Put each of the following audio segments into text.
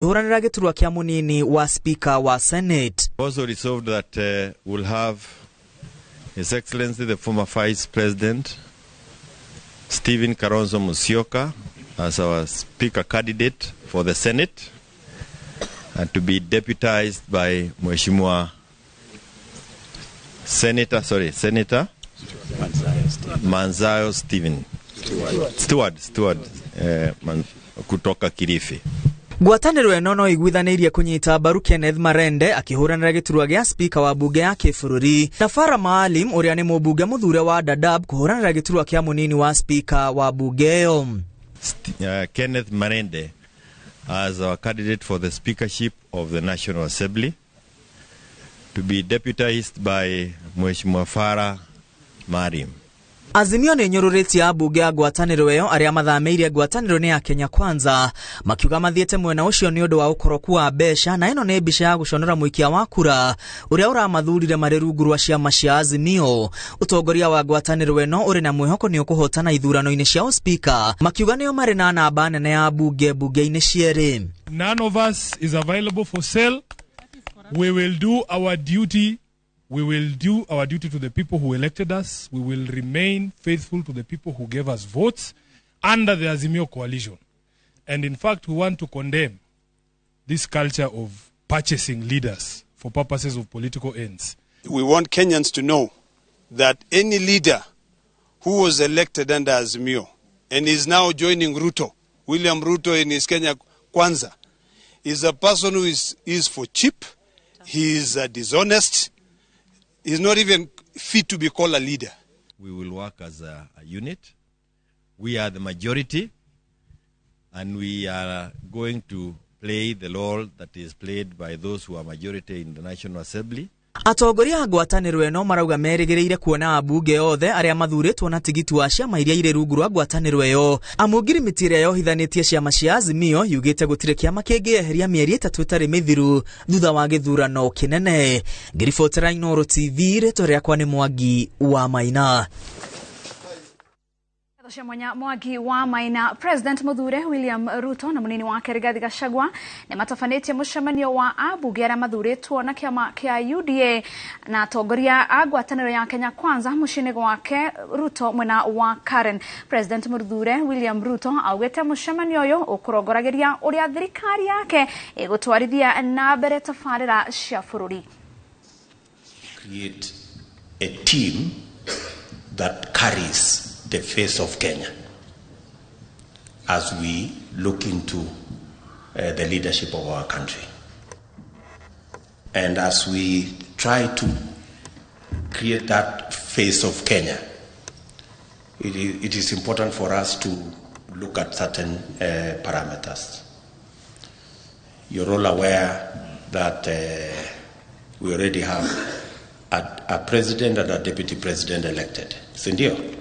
Akĩhũranĩra gĩturwa kĩa mũnini wa speaker wa Senate. Also resolved that we'll have His Excellency the former Vice President Stephen Kalonzo Musyoka as our speaker candidate for the Senate and to be deputized by Mheshimiwa Senator Madzayo Stephen Stewart kutoka Kilifi. Ngwatanĩro ĩno no iguithanĩirie kũnyita mbaru Kenneth Marende akĩhũranĩra gĩturwa gĩa speaker wa bunge ya kĩbũrũri na Farah Maalim ũrĩa nĩ mũmbunge mũthure wa Dadaab kũhũranĩra gĩturwa kĩa mũnini wa speaker wa bunge ĩyo. Kenneth Marende as our candidate for the speakership of the National Assembly to be deputized by Mheshimiwa Farah Maalim. Azimio nĩ nyũrũrĩtie ambunge a ngwatanĩro ĩyo arĩa mathamĩire ngwatanĩro-inĩ ya Kenya Kwanza, makiuga mathiĩte mwena ũcio nĩ ũndũ wa ũkoroku wa mbeca, na ĩno nĩ mbica ya gũconora mũikia wa kura ũrĩa ũramathurire marĩ rungu rwa ciama cia Azimio. Ũtongoria wa ngwatanĩro ĩno ũrĩ na mwĩhoko nĩ ũkũhotana ithurano-inĩ cia ũspika, makiuga nĩo marĩ na namba nene ya mbunge mbunge-inĩ cierĩ. None of us is available for sale. We will do our duty. We will do our duty to the people who elected us. We will remain faithful to the people who gave us votes under the Azimio coalition. And in fact, we want to condemn this culture of purchasing leaders for purposes of political ends. We want Kenyans to know that any leader who was elected under Azimio and is now joining Ruto, William Ruto in his Kenya Kwanza, is a person who is for cheap, he is dishonest, he's not even fit to be called a leader. We will work as a unit. We are the majority, and we are going to play the role that is played by those who are majority in the National Assembly. Atongoria a ngwatanĩro ĩno marauga merĩgĩrĩire kuona ambunge othe arĩa mathurĩtwo na tigiti wa ciama iria irĩ rungu rwa ngwatanĩro ĩyo. Amu ngirimiti ĩrĩa yohithanĩtie ciama cia Azimio yugĩte gũtirĩ kĩama kĩngĩeheria mĩeri 3 ĩtarĩ mĩthiru thutha wa gĩthurano kĩnene. Ngĩribotera Inooro TV, rĩtwa rĩakwa nĩ Mwangi wa Maina. Cia mwanya Mwangi wa Maina. President Muthure William Ruto na munini wake Rigathi Gachagua nĩ matabanĩtie mũcemanio wa ambunge arĩa mathurĩtwo na kĩama kĩa UDA na atongoria a ngwatanĩro ya Kenya Kwanza mũciĩ-inĩ gwake Ruto mwena wa Karen. President Muthure William Ruto augĩte mũcemanio ũyũ ũkũrongoragĩria ũrĩa thirikari yake ĩgũtwarithia na mbere tabarĩra cia bũrũri. Create a team that carries the face of Kenya as we look into the leadership of our country. And as we try to create that face of Kenya, it is important for us to look at certain parameters. You're all aware that we already have a president and a deputy president elected. Sindio?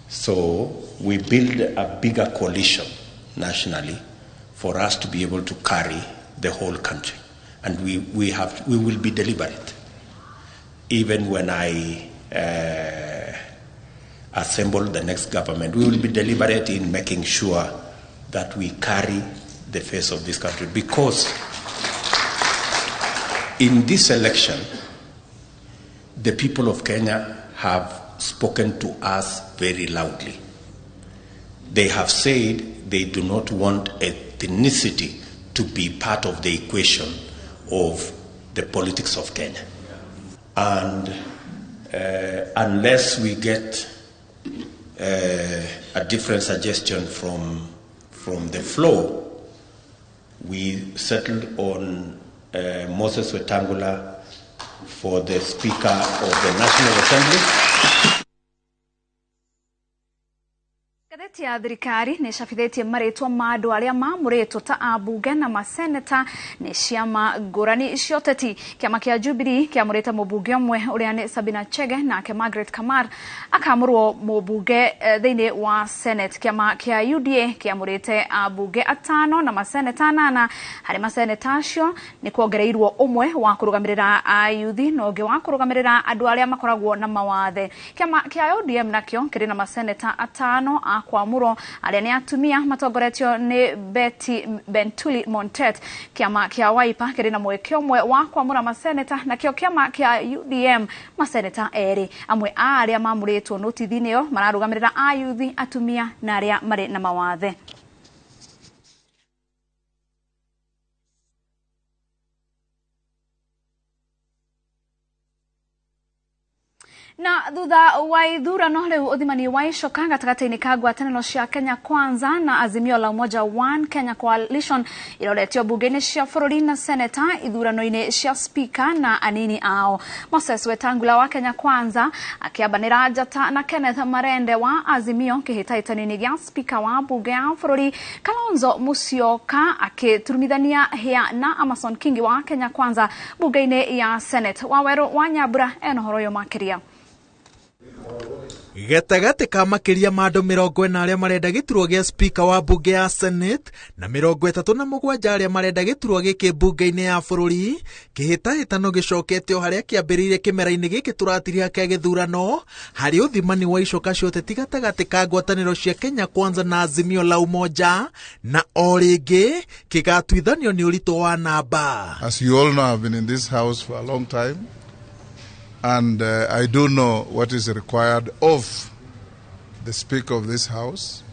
So we build a bigger coalition nationally for us to be able to carry the whole country. And we will be deliberate. Even when I assemble the next government, we will be deliberate in making sure that we carry the face of this country. Because in this election, the people of Kenya have spoken to us very loudly. They have said they do not want ethnicity to be part of the equation of the politics of Kenya. And unless we get a different suggestion from the floor, we settled on Moses Wetangula for the Speaker of the National Assembly. Ngathĩti ya thirikari nĩ ĩcabithĩtie marĩtwa ma andũ arĩa mamũrĩtwo ta ambunge na maseneta nĩ ciama ngũrani cia ũteti. Kĩama kĩa Jubilee kĩamũrĩte mũmbunge ũmwe ũrĩa nĩ Sabina Chege, nake Margaret Kamar akamũrwo mũmbunge thĩinĩ wa Senate. Kĩama kĩa UDA kĩamũrĩte ambunge 5 na maseneta 8. Harĩ maseneta acio nĩ kuongereirwo ũmwe wa kũrũgamĩrĩra ayuthi na ũngĩ wa kũrũgamĩrĩra andũ arĩa makoragwo na mawathe. Kĩama kĩa ODM nakĩo kĩrĩ na maseneta 5 a kwamũrwo arĩa nĩ atumia matongoretio nĩ Betty Bentuli Montet. Kĩama kĩa Wiper kĩrĩ na mweke ũmwe wa kwamũra maseneta, nakĩo kĩama kĩa UDM maseneta erĩ. Amwe a arĩa mamũrĩtwo notithi-inĩ ĩyo mararũgamĩrĩra ayuthi, atumia na arĩa marĩ na mawathe. Na thutha wa ithurano riu uthimani wa icoka gatagatĩ-inĩ ka ngwatanĩro cia Kenya Kwanza na Azimio la Umoja One Kenya Coalition iroretio bunge-inĩ cia bũrũri na seneta ithurano-inĩ cia speaker na anini ao. Moses Wetangula wa Kenya Kwanza akĩambanĩra njata na Kenneth Marende wa Azimio kĩhĩtahĩtano-inĩ gĩa speaker wa bunge ya bũrũri. Kalonzo Musyoka akĩturumithania hĩa na Amason Kingi wa Kenya Kwanza bunge-inĩ ya Senate. Waweru wa Nyambura ena ũhoro ũyũ makĩria. Gatagatĩ ka makĩria ma andũ 40 arĩa marenda gĩturwa gĩa speaker wa bunge ya Senate na 37 arĩa marenda gĩturwa gĩkĩ bunge-inĩ ya bũrũri, kĩhĩtahĩtano gĩcokete o harĩa kĩambĩrĩirie kĩmera-inĩ gĩkĩ tũratiria kĩa gĩthurano harĩ ũthimani wa icoka cia ũteti gatagatĩ ka ngwatanĩro cia Kenya Kwanza na Azimio la Umoja, na o rĩngĩ kĩgatuithanio nĩ ũritũ wa namba. As you all know, I've been in this house for a long time. And I do know what is required of the Speaker of this House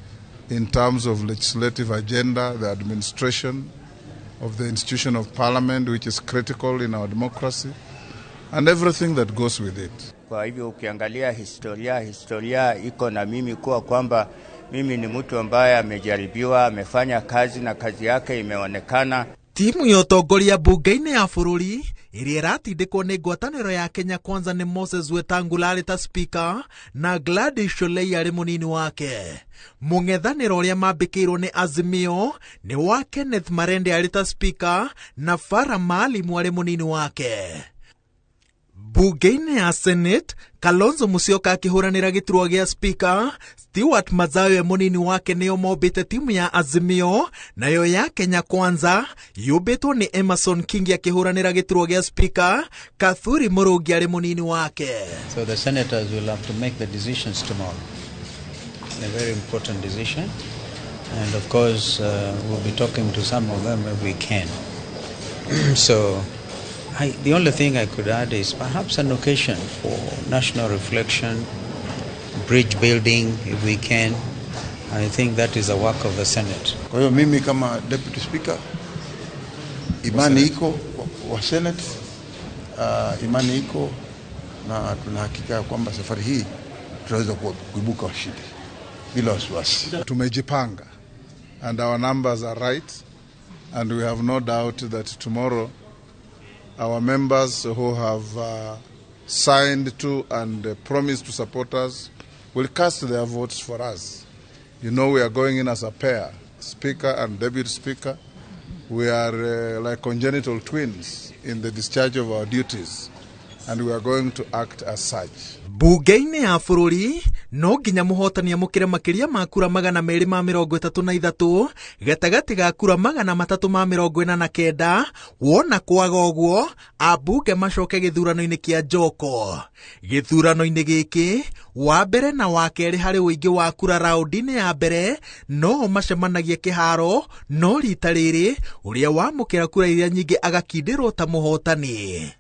in terms of legislative agenda, the administration of the institution of Parliament, which is critical in our democracy, and everything that goes with it. Kwa hivyo ukiangalia historia iko na mimi kuwa kwamba mimi ni mtu ambaye amejaribiwa, amefanya kazi na kazi yake imeonekana. Timu ya ũtongoria bunge-inĩ ya bũrũri ĩrĩa ĩratindĩkwo nĩ ngwatanĩro ya Kenya Kwanza nĩ Moses Wetangula arĩ ta speaker na Gladys Shollei arĩ mũnini wake. Mũng'ethanĩro ũrĩa mambĩkĩirwo nĩ Azimio nĩ wa Kenneth Marende arĩ ta speaker na Farah Maalim arĩ mũnini wake. Bunge-inĩ ya Senate, Kalonzo Musyoka akĩhũranĩra gĩturwa gĩa speaker, Stewart Mazayo mũnini wake nĩo mombĩte timu ya Azimio, nayo ya Kenya Kwanza yũmbĩtwo nĩ Emerson Kingi akĩhũranĩra gĩturwa gĩa speaker, Kathuri Mũrũngi arĩ mũnini wake. So the senators will have to make the decisions tomorrow. A very important decision, and of course we'll be talking to some of them if we can. So the only thing I could add is perhaps an occasion for national reflection, bridge building if we can. I think that is a work of the Senate. Kwa hiyo mimi kama Deputy Speaker, imani iko wa Senate, imani iko na tuna hakika kwamba safari hii tutaweza kuibuka washindi bila wasiwasi. Tumejipanga and our numbers are right, and we have no doubt that tomorrow our members who have signed to and promised to support us will cast their votes for us. You know, we are going in as a pair, Speaker and Deputy Speaker. We are like congenital twins in the discharge of our duties, and we are going to act as such. Bunge-inĩ ya bũrũri no nginya mũhotani amũkĩre makĩria ma kura 233 gatagatĩ ga kura 349. Wona kwaga ũguo ambunge macoke gĩthurano-inĩ kĩa njoko. Gĩthurano-inĩ gĩkĩ wa mbere na wa kerĩ harĩ ũingĩ wa kura raũndi-inĩ ya mbere no macemanagie kĩharo, no rita rĩrĩ ũrĩa wamũkĩra kura iria nyingĩ agakindĩrwo ta mũhotani.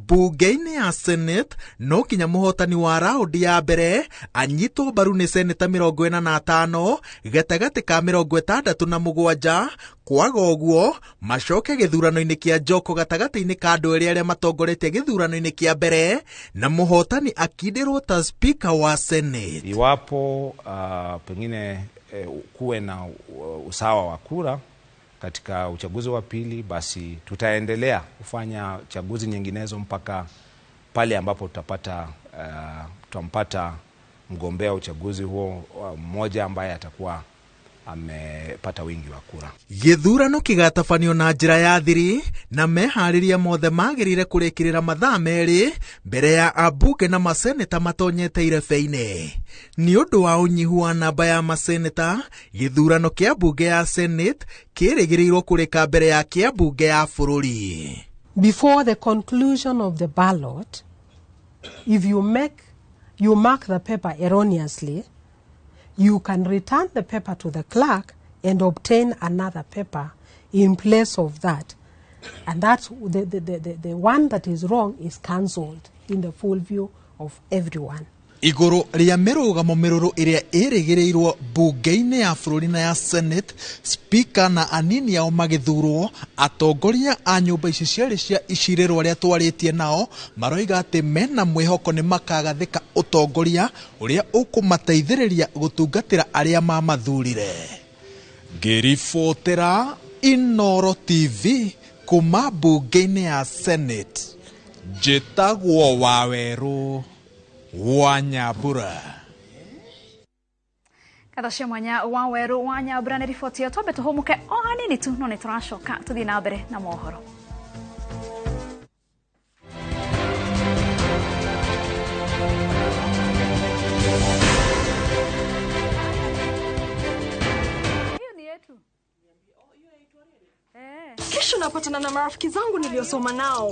Bunge-inĩ ya Senate no nginya mũhotani wa raũndi ya mbere anyitwo mbaru nĩ seneta 45 gatagatĩ ka 67. Kwaga ũguo macoke gĩthurano-inĩ kĩa njoko gatagatĩ-inĩ ka andũ erĩ arĩa matongoretie gĩthurano-inĩ kĩa mbere na mũhotani akindĩrwo ta speaker wa Senate. Iwapo pengine kuwe na usawa wa kura katika uchaguzi wa pili, basi tutaendelea kufanya chaguzi nyinginezo mpaka pale ambapo tutampata mgombea uchaguzi huo mmoja ambaye atakuwa amepata wingi wa kura. Gĩthurano kĩgatabanio na njĩra ya thiri na meharĩria mothe magĩrĩire kũrĩkĩrĩra mathaa 2 mbere ya ambunge na maseneta matonyete irebe-inĩ. Nĩ ũndũ wa ũnyihu wa namba ya maseneta, gĩthurano kĩa mbunge ya Senate kĩrĩgĩrĩirwo kũrĩka mbere ya kĩa mbunge ya bũrũri. Before the conclusion of the ballot, if you mark the paper erroneously, you can return the paper to the clerk and obtain another paper in place of that. And that's the one that is wrong is cancelled in the full view of everyone. Igũrũ rĩa mĩrũgamo mĩrũrũ ĩrĩa ĩrĩgĩrĩirwo mbunge-inĩ ya bũrũri na ya Senate, Speaker na anini ao magĩthurwo, atongoria a nyũmba ici cierĩ cia icirĩro arĩa twarĩtie nao maroiga atĩ mena mwĩhoko nĩ makagathĩka ũtongoria ũrĩa ũkũmateithĩrĩria gũtungatĩra arĩa mamathurire. Ngĩribotera Inooro TV kuma mbunge-inĩ ya Senate, njĩtagwo Wawerũ wa Nyambura. Ngatho cia mwanya Wawerũ wa Nyambura nĩ riboti ĩyo. Twambe tũhũmũke o hanini tu, no nĩ tũracoka tũthiĩ na mbere na mohoro. Kesho napatana na marafiki zangu niliosoma nao.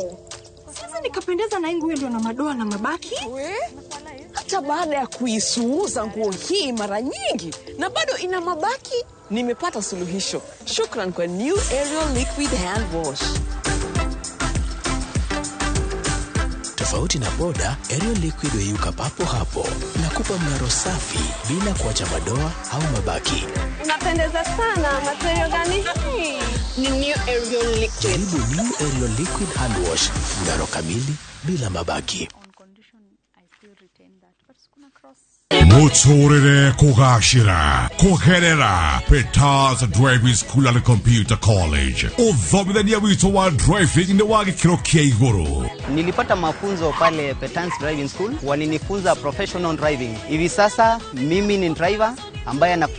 Sasa nikapendeza na nguo ndio na madoa na mabaki. Hata baada ya kuisuuza nguo hii mara nyingi na bado ina mabaki, nimepata suluhisho. Shukran kwa New Ariel Liquid Hand Wash. Tofauti na boda, Ariel Liquid huyuka papo hapo na kupa mng'aro safi bila kuacha madoa au mabaki. Unapendeza sana, material gani hii? Ni New Ariel Liquid. Jaribu New Ariel Liquid Hand Wash, mng'aro kamili bila mabaki. Muturire kugashira kugerera Petars Driving School and Computer College. Uthomithania witũ wa driving ni wa gĩkĩro kĩa igũrũ. Nilipata mafunzo pale Petars Driving School, walinifunza professional driving. Hivi sasa mimi ni driver ambaye